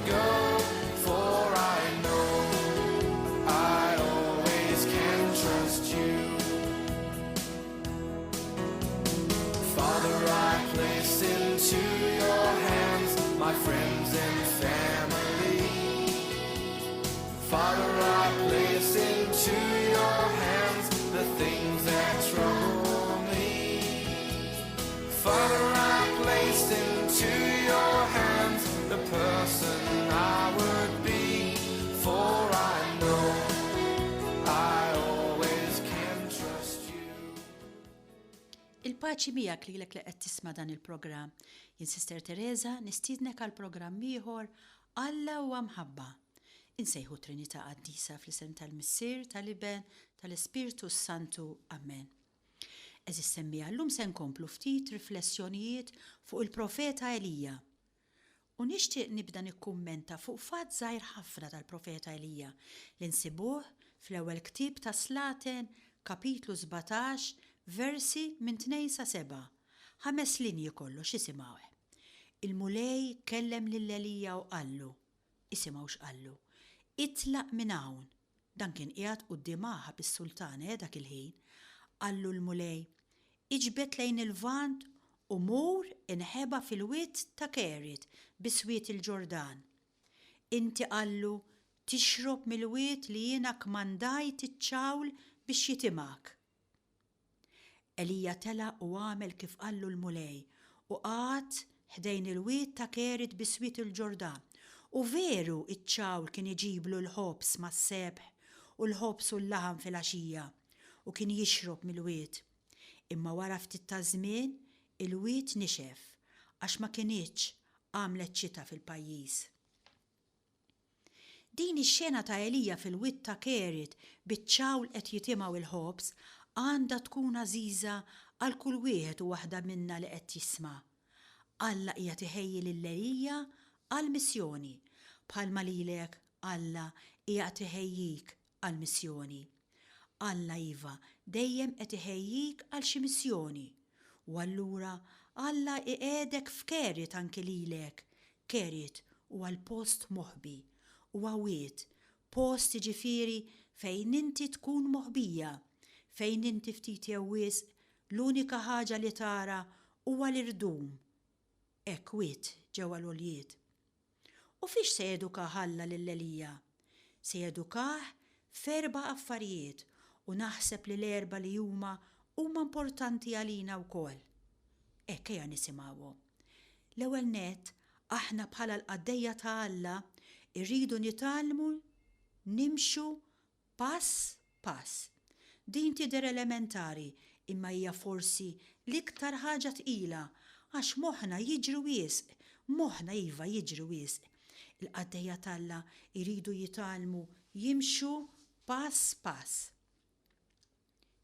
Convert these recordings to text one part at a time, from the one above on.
go, for I know I always can trust you. Father, I place into your hands my friends and family. Father, I place into your hands the things that trouble me. Father, I place into your hands the person I would be, for I know I always can trust you. Il-paċi miegħek lilek li qed tisma' dan il-programm. Jien Sister Teresa nistiednek għal programm ieħor Alla huwa mħabba. Insejħu Trinità Qaddisa fl-isem tal-Missier, tal-Iben, tal-Ispirtu s-Santu. Amen. Għeżież semmiegħa llum se nkomplu ftit riflessjonijiet fuq il-profeta Elija. U nixtieq nibda nikkummenta fuq fatt żgħir ħafna tal-profeta Elija li nsibuh fl-ewwel ktieb tas-Slaten kapitlu 17 versi minn tnejn sa sebgħa. Ħames linji kollox isimgħuh. Il-Mulej kellem lil Elija u qallu, isimgħu x'qallu, Itlaq minn hawn Dan kien qiegħed quddiem Aħab is-sultan, eh, dak il-ħin. Qallu l-Mulej, Iġbed lejn il-Lvant u mur inħeba fil-wied ta' Kerit biswit il-Ġordan. Inti, qallu, tixrob mill-wied li jiena kkmandajt iċ-ċawl biex jitimgħek. Elija telaq u għamel kif qallu l-Mulej, u qagħad ħdejn il-wied ta' Kerit biswit il-Ġordan. U veru ċ-ċawl kien iġiblu l-ħobż mas-sebħ u l-ħobż u l-laħam filgħaxija, u kien jixrob mill-wied. Imma wara ftit taż-żmien il-wied nixef, għax ma kinitx għamlet xita fil-pajjiż. Din ix-xena ta' Elija fil-wied ta' Kerit biċ-ċawl qed jitimgħu l-ħobż għandha tkun għażiża għal kull wieħed u waħda minna li qed jisma'. Alla qiegħed iħejji lil Elija għall-missjoni, bħalma lilek Alla qiegħed iħejjik għall-missjoni. Alla, iva, dejjem qed iħejjik għal xi missjoni. U allura Alla iqiegħdek f'Kerit anki lilek. Kerit huwa l-post moħbi. Huwa wied, post jiġifieri fejn inti tkun moħbija, fejn inti ftit jew wisq l-unika ħaġa li tara huwa l-irdum. Hekk wied ġewwa l-għoljiet. U fiex se jedukah Alla lil Elija? Se jedukah f'erba' affarijiet u naħseb li l-erba' li huma huma importanti għalina wkoll. Hekk ejja nisimgħuhom. L-ewwel nett, aħna bħala l-qaddejja ta' Alla rridu nitgħallmu nimxu Pass, pass. Din tidher elementari imma hija forsi l-iktar ħaġa tqila għax moħħna jiġri wisq, moħħna iva jiġri wisq. Il-qaddejja t'Alla jridu jitgħallmu jimxu pass pass.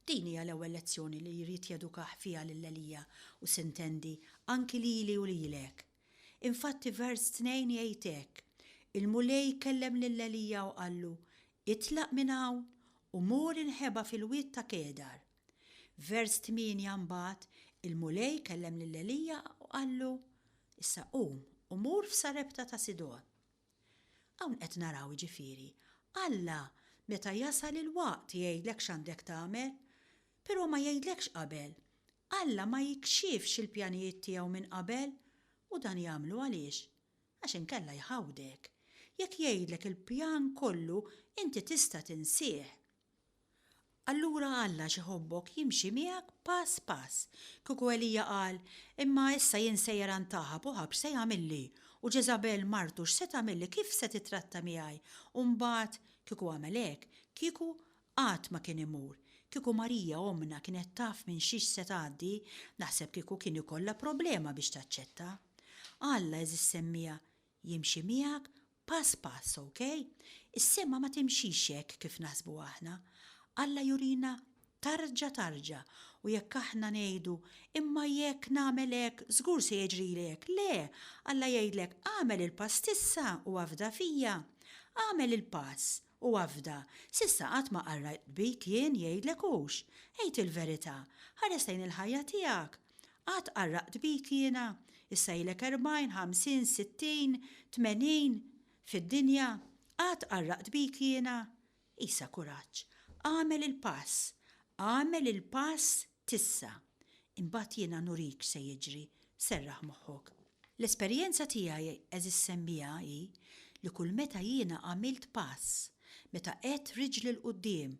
Din hija l-ewwel lezzjoni li jrid jedukah fiha lil Elija u sintendi anki lili u lilek. Infatti vers tnejn jgħid hekk, Il-Mulej kellem lil Elija u qallu, Itlaq minn hawn u mur inħeba fil-wied ta' Kedar. Vers tmienja Mbagħad il-Mulej kellem lil Elija u qallu, Issa qum u mur f'Sarepta ta' Sidon. Hawn qed naraw jiġifieri, Alla meta jasal il-waqt jgħidlek x'għandek tagħmel, però ma jgħidlekx qabel. Alla ma jikxifx il-pjanijiet tiegħu minn qabel u dan jagħmlu għaliex? Għax inkella jħawdek. Jekk jgħidlek il-pjan kollu inti tista' tinsieh. Allura Alla għax iħobbok jimxi miegħek pass pass. Kieku Elija qal, Imma issa jien sejjer għand Aħab u Aħab x'se jagħmilli? U Ġeżabel martu x'se tagħmilli kif se tittratta miegħi? U mbagħad, kieku għamel hekk, kieku qatt ma kien imur. Kieku Marija ommna kienet taf minn xiex se tgħaddi, naħseb kieku kien ikollha problema biex taċċetta. Alla, għeżież semmiegħa, jimxi miegħek Pass pass, ok? Is-sema ma timxix hekk kif naħsbu aħna. Alla jurina tarġa tarġa u jekk aħna ngħidu, imma jekk nagħmel hekk żgur se jiġrili hekk, le, Alla jgħidlek agħmel il-pass t'issa u afda fija. Agħmel il-pass u afda. S'issa qatt ma qarraqt bik jien jgħidlek hux. Għid il-verità. Ħares lejn il-ħajja tiegħek. Qatt qarraqt bik jiena? Issa ilek 40, 50, 60, 80. Fid-dinja, qatt qarraqt bik jiena? Isa kuraġġ. Agħmel il-pass. Agħmel il-pass t'issa. Imbagħad jiena nurik x'se jiġri. Serraħ moħħok. L-esperjenza tiegħi għeżież semmiegħa hi li kull meta jiena għamilt pass, meta qegħedt riġli 'l quddiem,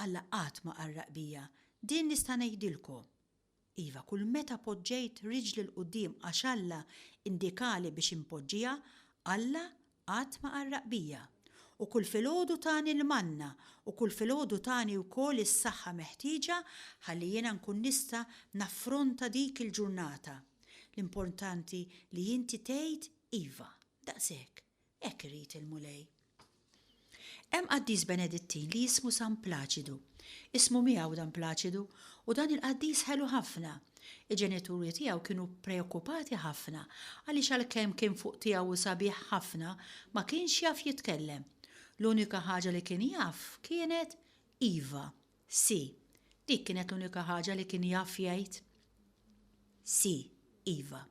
Alla qatt ma qarraq bija, din nista' ngħidilkom. Iva, kull meta poġġejt riġli 'l quddiem għax Alla indikali biex inpoġġiha, Alla qatt ma qarraq bija. U kull filgħodu tani l-manna, u kull filgħodu tani wkoll is-saħħa meħtieġa ħalli jiena nkun nista' naffronta dik il-ġurnata. L-importanti li inti tgħid iva. Daqshekk. Hekk irid il-Mulej. Hemm qaddis Benedittin li jismu San Plaċidu. Ismu miegħu dan Plaċidu u dan il-qaddis ħelu ħafna. Il-ġenituri tiegħu kienu preokkupati ħafna għaliex għalkemm kien fuq tiegħu u sabiħ ħafna ma kienx jaf jitkellem. L-unika ħaġa li kien jaf kienet iva, Si. Dik kienet l-unika ħaġa li kien jaf jgħid. Si, iva.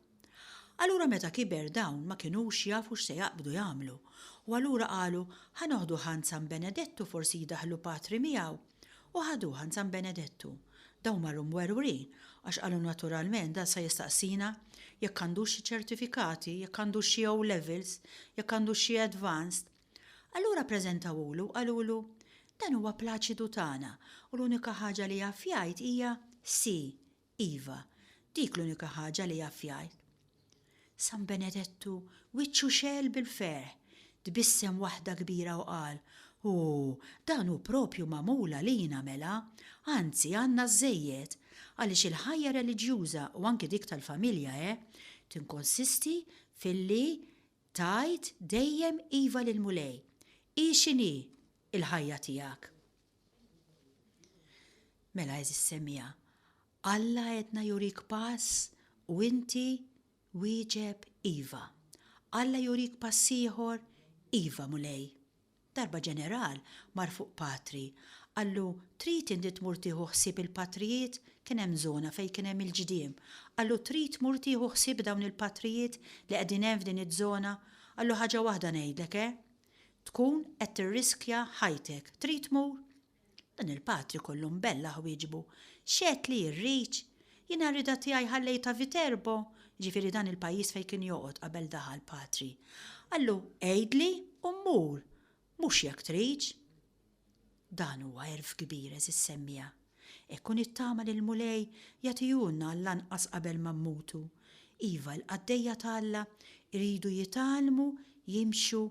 Allura meta kiber dawn ma kinux jafu x'se jaqbdu jagħmlu u allura qalu ħa noħduh għand San Benedettu forsi jdaħħlu patri miegħu. U ħaduh għand San Benedettu. Dawn marru mwerwrin għax qalu naturalment dan sa jistaqsina jekk għandux xi ċertifikati, jekk għandux xi O levels, jekk għandux xi advanced. Allura ppreżentawhulu u qalulu, Dan huwa Plaċidu tagħna u l-unika ħaġa li jaf jgħid hija sì, iva. Dik l-unika ħaġa li jaf jgħid. San Benedettu wiċċu xegħel bil-ferħ, tbissem waħda kbira u qal, O, dan hu proprju magħmul għalina mela, anzi għandna żżejjed, għaliex il-ħajja reliġjuża u anki dik tal-familja, eh, tinkonsisti filli Tgħid dejjem iva lill-Mulej, hi x'inhi l-ħajja tiegħek. Mela għeżież semmiegħa, Alla għedna jurik pass u inti wieġeb iva. Alla jurik pass ieħor, iva Mulej. Darba ġeneral mar fuq patri, qallu trid inti tmur tieħu ħsieb il-patrijiet, kien hemm żona fejn kien hemm il-ġdiem, qallu trid tmur tieħu ħsieb dawn il-patrijiet li qegħdin hemm f'din iż-żona, qallu ħaġa waħda ngħidlek eh, tkun qed tirriskja ħajtek, trid tmur? Dan il-patri kollu mbellaħ wieġbu, X'għedt li rrid? Jiena r-rieda tiegħi ħallejtha Viterbo, jiġifieri dan il-pajjiż fejn kien joqgħod qabel daħal patri. Qallu, Għidli u mmur, mhux jekk tridx. Dan huwa għerf kbir, għeżież semmiegħa. Hekk u nittama li l-Mulej jagħtihulna għall-anqas qabel ma mmutu. Iva, il-qaddejja ta' Alla jridu jitgħallmu jimxu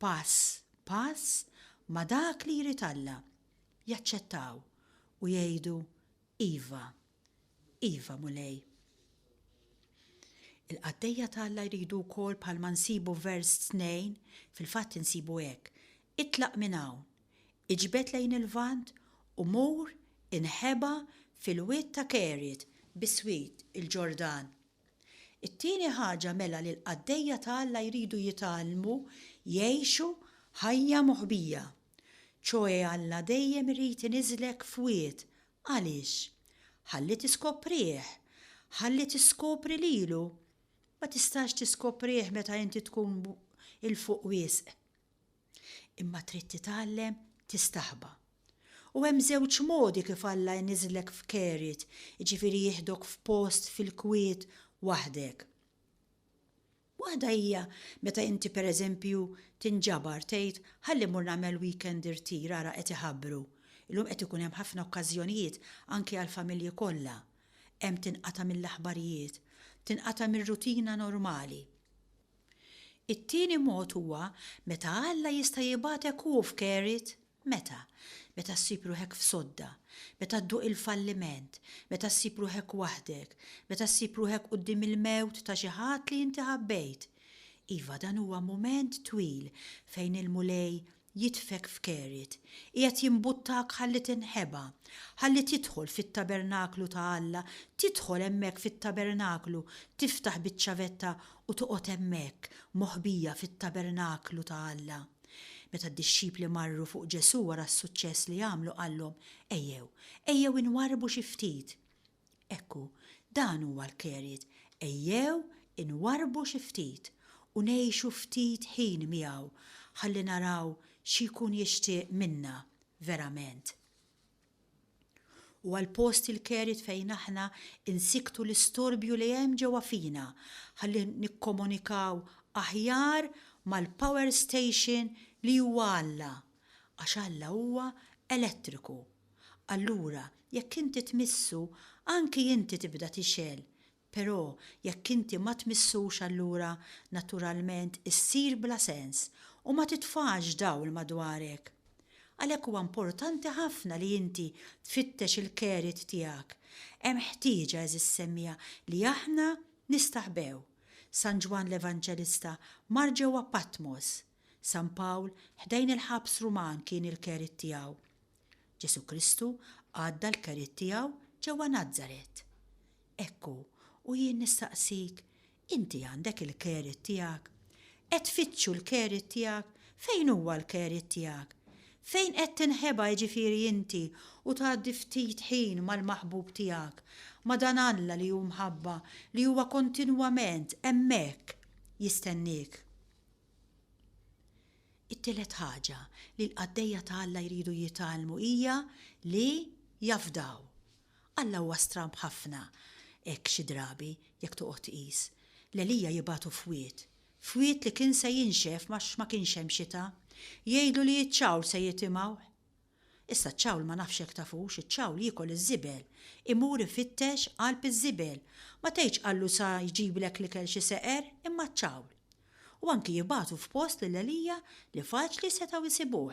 pass pass ma' dak li jrid Alla, jaċċettaw u jgħidu, Iva, iva Mulej. Il-qaddejja ta' Alla jridu wkoll bħalma nsibu f'vers 2, fil-fatt insibu hekk, Itlaq minn hawn, iġbed lejn il-Lvant u mur inħeba fil-wied ta' Kerit biswit il-Ġordan. It-tieni ħaġa mela li l-qaddejja ta' Alla jridu jitgħallmu jgħixu ħajja moħbija. Ċoe Alla dejjem irid iniżżlek f'wied. Għaliex? Ħalli tiskoprih. Ħalli tiskopri lilu. Ma tistax tiskoprih meta inti tkun 'il fuq wisq. Imma trid titgħallem tistaħba. U hemm żewġ modi kif Alla jniżżlek f'Kerit, jiġifieri jieħdok f'post fil-kwiet waħdek. Waħda hija meta inti pereżempju tinġabar tgħid ħalli mmur nagħmel weekend irtir ara qed iħabbru. Illum qed ikun hemm ħafna okkażjonijiet anki għall-familji kollha. Hemm tinqata' mill-aħbarijiet, tinqata' mir-rutina normali. It-tieni mod huwa meta Alla jista' jibgħatek hu f'Kerit. Meta? Meta ssib ruħek f'sodda, meta dduq il-falliment, meta ssib ruħek waħdek, meta ssib ruħek quddiem il-mewt ta' xi ħadd li inti ħabbejt. Iva, dan huwa mument twil fejn il-Mulej jitfgħek f'Kerit, qiegħed jimbuttak ħalli tinħeba, ħalli tidħol fit-tabernaklu ta' Alla, tidħol hemmhekk fit-tabernaklu, tiftaħ biċ-ċavetta u toqgħod hemmhekk, moħbija fit-tabernaklu ta' Alla. Meta d-dixxipli marru fuq Ġesù wara s-suċċess li għamlu qallhom, Ejjew, ejjew inwarrbu xi ftit. Hekk hu, dan huwa l-Kerit, ejjew inwarrbu xi ftit. u ngħixu ftit ħin miegħu ħalli naraw xi jkun jixtieq minna verament. Huwa l-post il-kerit fejn aħna nsikktu l-istorbju li hemm ġewwa fina ħalli nikkomunikaw aħjar mal-power station li huwa Alla, għax Alla huwa elettriku. Allura, jekk inti tmissu, anki inti tibda tixgħel, Però jekk inti ma tmissux allura naturalment issir bla sens u ma titfax dawl madwarek. Għalhekk huwa importanti ħafna li inti tfittex il-kerit tiegħek. Hemm ħtieġa għeżież semmiegħa li aħna nistaħbew. San Ġwann l-Evanġelista mar ġewwa Patmos. San Pawl ħdejn il-ħabs Ruman kien il-kerit tiegħu. Ġesù Kristu għadda l-kerit tiegħu ġewwa Nazaret. Hekk hu, u jien nistaqsik, inti għandek il-kerit tiegħek? Qed tfittxu l-kerit tiegħek? Fejn huwa l-kerit tiegħek? Fejn qed tinħeba jiġifieri inti u tgħaddi ftit ħin mal-maħbub tiegħek, ma' dan Alla li hu mħabba, li huwa kontinwament hemmhekk jistenniek? It-tielet ħaġa li l-qaddejja ta' Alla jridu jitgħallmu hija li jafdaw. Alla huwa stramb ħafna hekk xi drabi, jekk toqgħod tqis. L-Elija jibagħtu f'wied. F'wied li kien se jinxef għax ma kienx hemm xita. Jgħidlu li ċ-ċawl se jitimgħuh. Issa ċ-ċawl ma nafx jekk tafux, iċ-ċawl jiekol iż-żibel. Imur ifittex qalb iż-żibel. Ma tgħidx qallu sa jġiblek l-ikel xi seqer, imma ċ-ċawl. U anki jibagħtu f'post lil Elija li faċli setgħu jsibuh.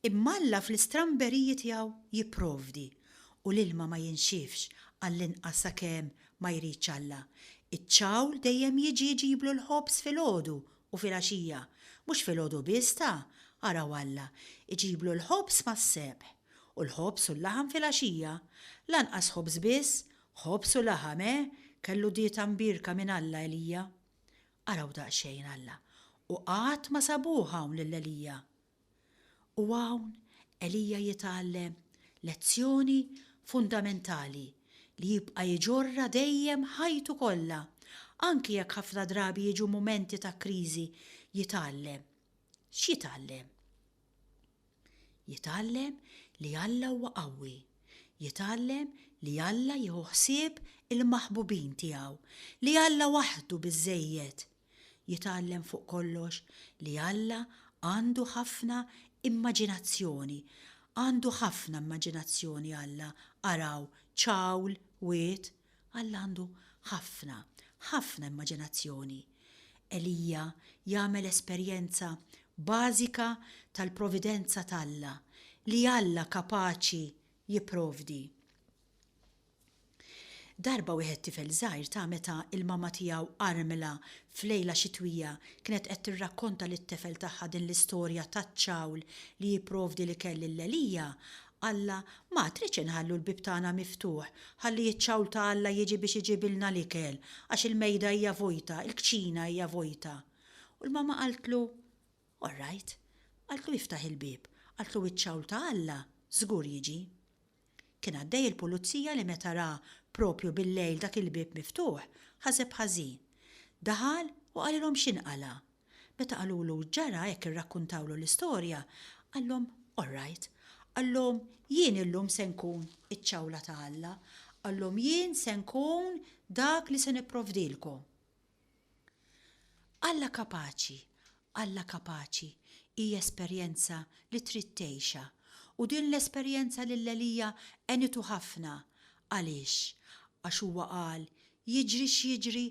Imma Alla fl-istramberiji tiegħu jipprovdi u l-ilma ma jinxifx għall-inqas sakemm ma jridx Alla. Iċ-ċawl dejjem jiġi jġiblu l-ħobż filgħodu u filgħaxija. Mhux filgħodu biss ta, araw Alla, iġiblu l-ħobż mas-sebħ, u l-ħobż u l-laħam filgħaxija. Lanqas ħobż biss, ħobż u laħam, eh, kellu dieta mbierka minn Alla Elija. Araw daqsxejn Alla, u qatt ma sabuh hawn lil Elija. U hawn Elija jitgħallem lezzjoni fundamentali li jibqa' jġorrha dejjem ħajtu kollha, anki jekk ħafna drabi jiġu mumenti ta' kriżi, jitgħallem. X'jitgħallem? Jitgħallem li Alla huwa qawwi. Jitgħallem li Alla jieħu ħsieb il-maħbubin tiegħu, li Alla waħdu biżżejjed. Jitgħallem fuq kollox li Alla għandu ħafna immaġinazzjoni. Għandu ħafna immaġinazzjoni Alla, araw, ċawl, wied. Alla għandu ħafna, ħafna immaġinazzjoni. Elija jagħmel esperjenza bażika tal-providenza t'Alla, li Alla kapaċi jipprovdi. Darba wieħed tifel żgħir ta' meta l-mama tiegħu armla f'lejla xitwija kienet qed tirrakkonta lit-tefel tagħha din l-istorja taċ-ċawl li jipprovdi l-ikel lil Elija, qallha, Ma tridx inħallu l-bieb tagħna miftuħ ħalli ċ-ċawl ta' Alla jiġi biex iġibilna l-ikel għax il-mejda hija vojta, il-kċina hija vojta. U l-mama qaltlu, All right. Qaltlu iftaħ il-bieb. Qaltlu iċ-ċawl ta' Alla żgur jiġi. Kien għaddej il-pulizija li meta ra proprju bil-lejl dak il-bieb miftuħ, ħaseb ħażin. Daħal u qalilhom x'inqala'. Meta qalulu x'ġara hekk irrakkuntawlu l-istorja, qallhom all right. Qallhom jien illum se nkun iċ-ċawla ta' Alla. Qallhom jien se nkun dak li se nipprovdilkom. Alla kapaċi, Alla kapaċi, hi esperjenza li trid tgħixha. U din l-esperjenza lil Elija għenitu ħafna. Għaliex? Għax huwa qal, jiġri x'jiġri,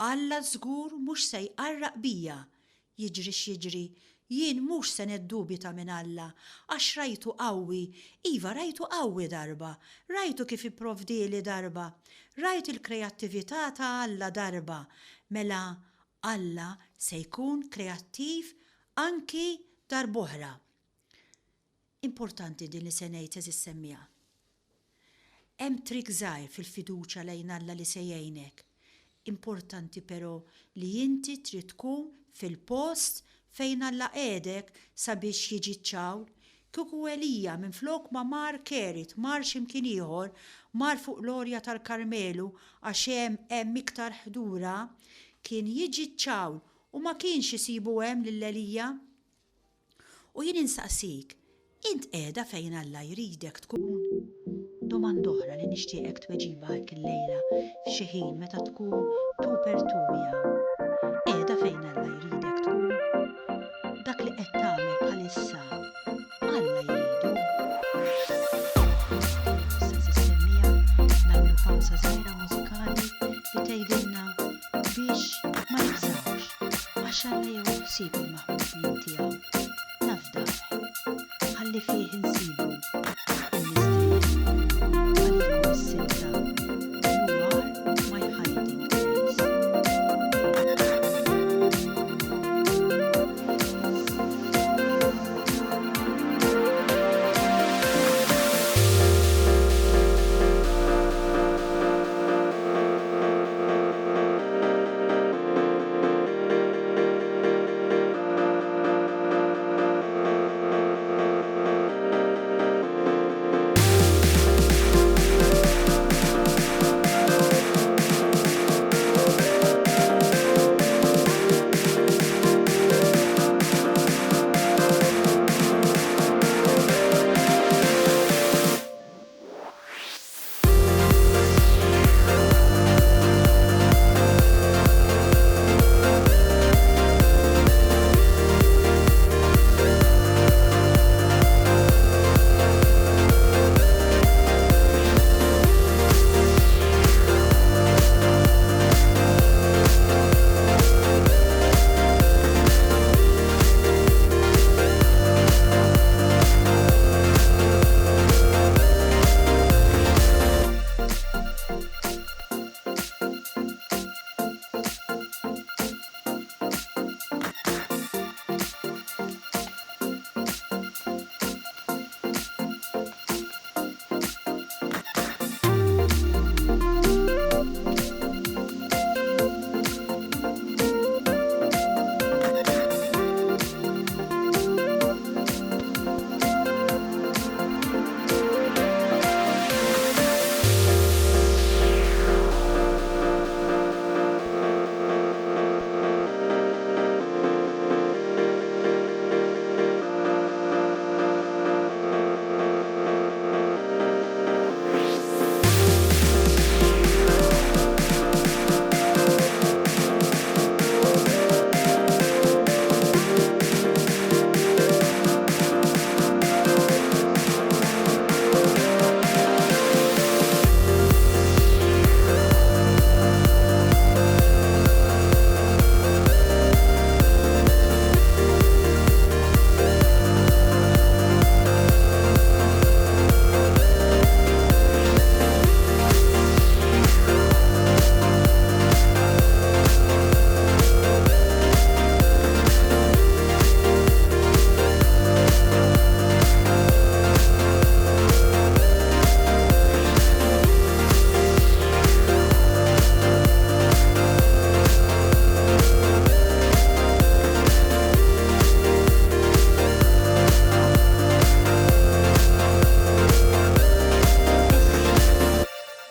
Alla żgur mhux se jqarraq bija, Jiġri x'jiġri, jien mhux se niddubita minn Alla, għax rajtu qawwi, iva rajtu qawwi darba, rajtu kif ipprovdieli darba, rajt il-kreattività ta' Alla darba, mela Alla se jkun kreattiv anki darb'oħra. Importanti din li se ngħid għeżież semmiegħa. Hemm trick żgħir fil-fiduċja lejn Alla li se jgħinek. Importanti però li inti trid tkun fil-post fejn Alla qiegħdek sabiex jiġi ċ-ċawl. Kieku Elija minflok ma mar Kerit mar xi mkien ieħor, mar fuq l-għorja tal-Karmelu għax hemm hemm iktar ħdura, kien jiġi ċ-ċawl. u ma kienx isibu hemm lil Elija. U jien insaqsik, int qiegħda fejn Alla jridek tkun? Domanda oħra li nixtieqek tweġibha hekk illejla f'xi ħin meta tkun tu per tu miegħu. Qiegħda fejn Alla jridek tkun? Dak li qed tagħmel bħalissa, Alla jridu? Issa sistemmija nagħmlu pawsa żgħira mużikali li tgħidilna biex ma nibżgħux għax Alla jieħu ħsieb il-maħbubin tiegħu. Nafdah. Ħalli fih insibu il-mistrieħ. Għalikom is-silta You are my hiding place.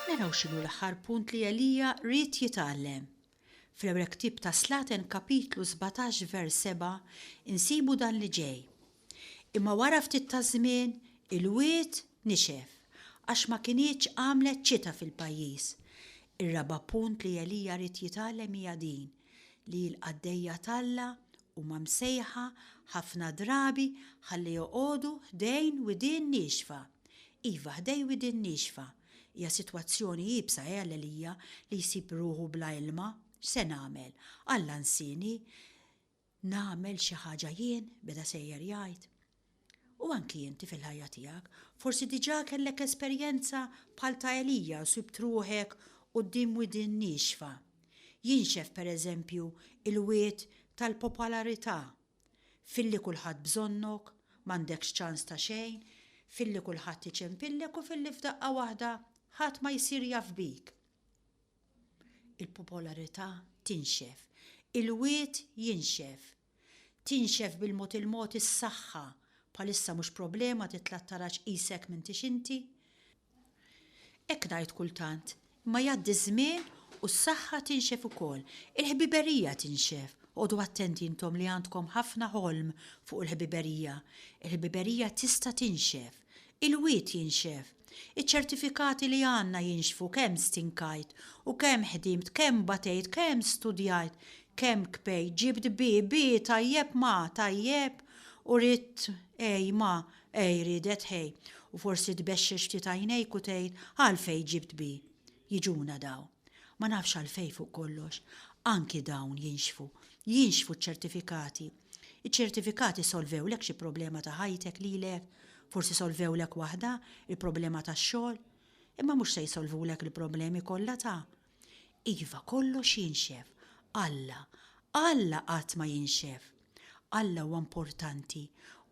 Issa, naraw x'inhu l-aħħar punt li Elija ried jitgħallem. Fl-Ewwel Ktieb ta' Slaten kapitlu 17 vers 7 insibu dan li ġej, Imma wara ftit taż-żmien il-wied nixef, għax ma kinitx għamlet xita fil-pajjiż. Ir-raba' punt li Elija ried jitgħallem hija din, li l-qaddejja t'Alla huma msejħa ħafna drabi ħalli joqogħdu ħdejn widien niexfa. Iva, ħdejn widien niexfa. Hija sitwazzjoni iebsa, eh, għal Elija li jsib ruħu bla ilma. X'se nagħmel? Alla nsieni. Nagħmel xi ħaġa jien? beda sejjer jgħid. U anki inti fil-ħajja tiegħek, forsi diġà kellek esperjenza bħal ta' Elija u sibt ruħek quddiem widien niexfa. Jinxef, pereżempju, il-wied tal-popolarità. Filli kulħadd bżonnok, m'għandekx ċans ta' xejn, filli kulħadd iċempillek u filli f'daqqa waħda ħadd ma jsir jaf bik. Il-popolarità tinxef. Il-wied jinxef. Tinxef bil-mod il-mod is-saħħa. Bħalissa mhux problema titla' t-taraġ qisek m'intix inti. Hekk ngħid kultant, imma jgħaddi ż-żmien u s-saħħa tinxef ukoll. Il-ħbiberija tinxef. Oqogħdu attenti intom li għandkom ħafna ħolm fuq il-ħbiberija. Il-ħbiberija tista' tinxef. Il-wied jinxef. Iċ-ċertifikati li għandna jinxfu kemm stinkajt u kemm ħdimt, kemm batejt, kemm studjajt, kemm kbejt, ġibt B, B, tajjeb ma, tajjeb, u ridt A ma, A riedet ħej. U forsi tbexxex ftit għajnejk u tgħid għalfejn ġibt B. Jiġuna dawn. Ma nafx għalfejn fuq kollox. Anki dawn jinxfu. Jinxfu ċ-ċertifikati. Iċ-ċertifikati solvewlek xi problema ta' ħajtek lilek? Forsi solvewlek waħda, il-problema tax-xogħol? Imma mhux se jsolvulek il-problemi kollha ta'. Iva, kollox jinxef. Alla, Alla qatt ma jinxef. Alla huwa importanti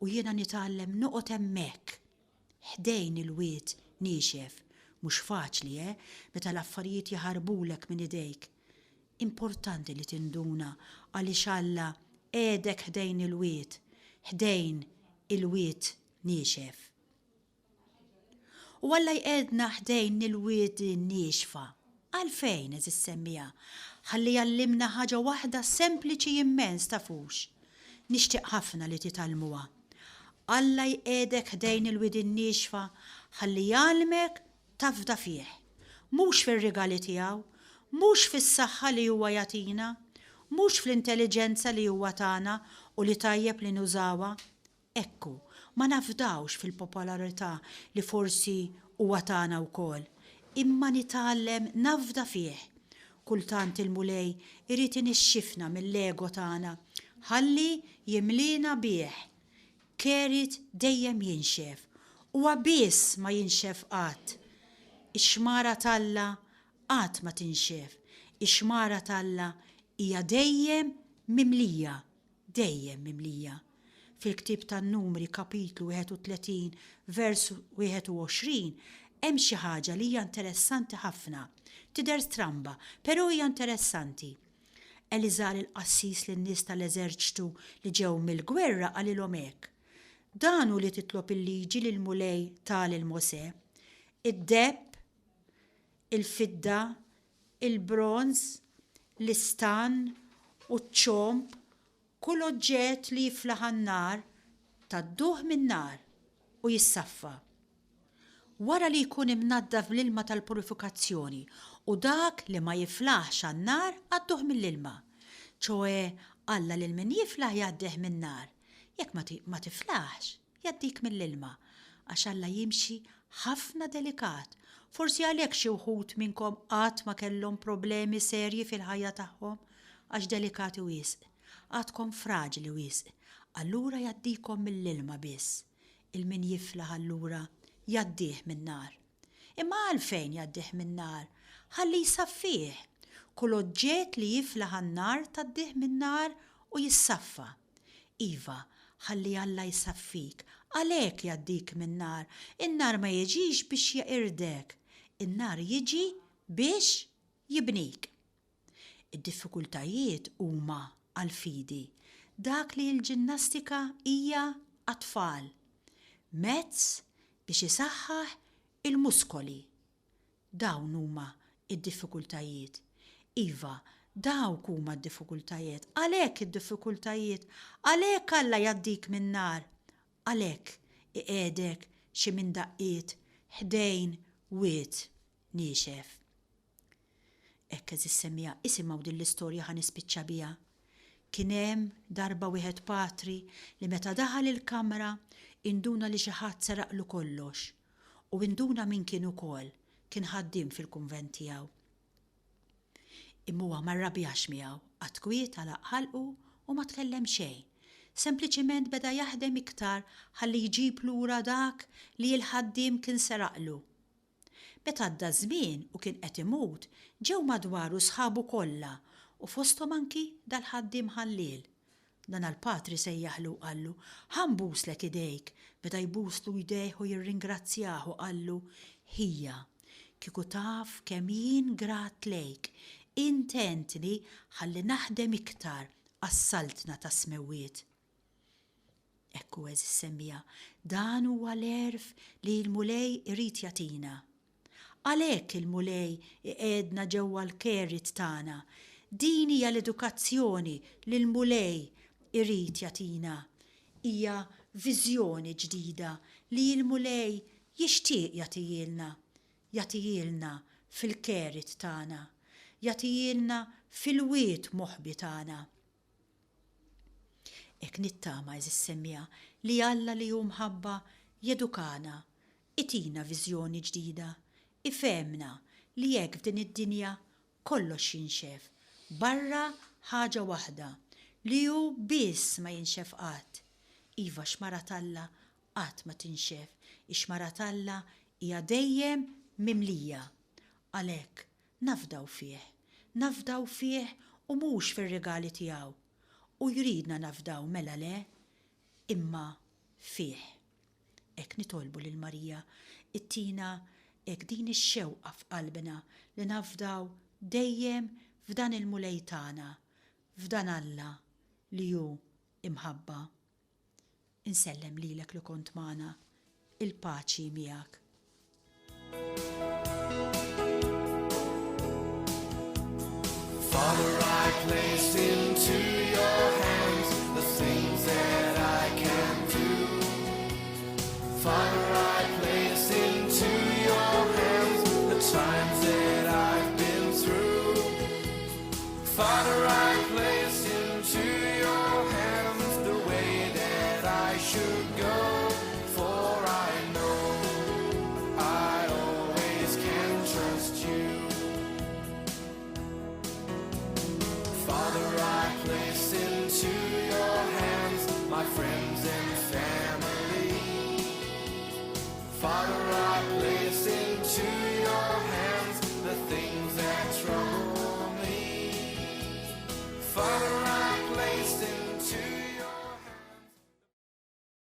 u jiena nitgħallem noqgħod hemmhekk. Ħdejn il-wied niexef. Mhux faċli, eh, meta l-affarijiet jaħarbulek minn idejk. Importanti li tinduna għaliex Alla qiegħdek ħdejn il-wied, ħdejn il-wied niexef. U Alla jqiegħdna ħdejn il-wied niexfa. Għalfejn, għeżież semmiegħa? Ħalli jgħallimna ħaġa waħda sempliċi immens, tafux? Nixtieq ħafna li titgħallmuha. Alla jqiegħdek ħdejn il-widien niexfa ħalli jgħallmek tafda fih. Mhux fir-rigali tiegħu, mhux fis-saħħa li huwa jagħtina, mhux fl-intelliġenza li huwa tana u li tajjeb li nużawha. Hekk hu, ma nafdawx fil-popolarità li forsi huwa tana wkoll, imma nitgħallem nafda fih. Kultant il-Mulej irid inixxifna mill-ego tagħna ħalli jimliena bih. Kerit dejjem jinxef. Huwa biss ma jinxef qatt. Ix-xmara t'Alla qatt ma tinxef. Ix-xmara t'Alla hija dejjem mimlija. Dejjem mimlija. Fil-ktieb tan-Numri kapitlu 31 vers 21 hemm xi ħaġa li hija interessanti ħafna. Tidher stramba, però hija interessanti. Eliżar il-qassis lin-nies tal-eżerċtu li ġew mill-gwerra qalilhom hekk, Dan hu li titlob il-liġi li l-Mulej ta lil Mosè, id-deheb, il-fidda, il-bronż, l-istann u ċ-ċomb, kull oġġett li jiflaħ għan-nar, tgħadduh min-nar u jissaffa. Wara li jkun imnaddaf bl-ilma tal-purifikazzjoni, u dak li ma jiflaħx għan-nar għadduh mill-ilma. Ċoe, Alla lil min jiflaħ jgħaddih min-nar. Jekk ma ma tiflaħx, jgħaddik mill-ilma. Għax Alla jimxi ħafna delikat. Forsi għalhekk xi wħud minnkom qatt ma kellhom problemi serji fil-ħajja tagħhom, għax delikati wisq. Għadkom fraġli wisq. Allura jgħaddikom mill-ilma biss. Il min jiflaħ allura jgħaddih min-nar. Imma għalfejn jgħaddih min-nar? Ħalli jsaffih. Kull oġġett li jiflaħ għan-nar tgħaddih min-nar u jissaffa. Iva, ħalli Alla jsaffik. Għalhekk jgħaddik min-nar. In-nar ma jiġix biex jeqirdek. In-nar jiġi biex jibnik. Id-diffikultajiet huma għall-fidi dak li l-ġinnastika hija għat-tfal, mezz biex isaħħaħ il-muskoli. Dawn huma d-diffikultajiet. Iva, dawk huma d-diffikultajiet. Għalhekk id-diffikultajiet, għalhekk Alla jgħaddik min-nar, għalhekk iqiegħdek xi minn daqqiet ħdejn wied niexef. Hekk għeżież semmiegħa, isimgħu din l-istorja ħa nispiċċa biha. Kien hemm darba wieħed patri li meta daħal il-kamra induna li xi ħadd seraqlu kollox. U induna min kien ukoll, kien ħaddiem fil-kunvent tiegħu. Imma huwa ma rrabjax miegħu, qagħad kwiet għalaq ħalqu u ma tkellem xejn. Sempliċiment beda jaħdem iktar ħalli jġib lura dak li l-ħaddiem kien seraqlu. Meta għadda ż-żmien u kien qed imut, ġew madwaru sħabu kollha u fosthom anki dal-ħaddiem ħalliel. Dan għall-patri sejjaħlu u qallu, Ħa nbuslek idejk. Beda jbuslu jdejh u jirringrazzjah u qallu, Ħija, kieku taf kemm jien grat lejk, int għentni ħalli naħdem iktar għas-saltna tas-smewwiet. Hekk hu għeżież semmiegħa, dan huwa l-għerf li l-Mulej irid jagħtina. Għalhekk il-Mulej iqiegħdna ġewwa l-kerit tagħna. Din hija l-edukazzjoni li l-Mulej irid jagħtina. Hija viżjoni ġdida li l-Mulej jixtieq jagħtihielna. Jagħtihielna fil-kerit tagħna. Jagħtihielna fil-wied moħbi tagħna. Hekk nittama, għeżież semmiegħa, li Alla li hu mħabba jedukana, itina viżjoni ġdida, ifehmna li hekk f'din id-dinja kollox jinxef, barra ħaġa waħda, li hu biss ma jinxef qatt. Iva x-xmara t'Alla qatt ma tinxef, ix-xmara t'Alla hija dejjem mimlija. Għalhekk, nafdaw fih. Nafdaw fih u mhux fir-rigali tiegħu. Hu jridna nafdaw mela le, imma fih. Hekk nitolbu lil Marija ttina hekk din ix-xewqa f'qalbna li nafdaw dejjem f'dan il-Mulej tagħna, f'dan Alla li hu imħabba. Insellem lilek li kont magħna. Il-paċi miegħek. Father, I place.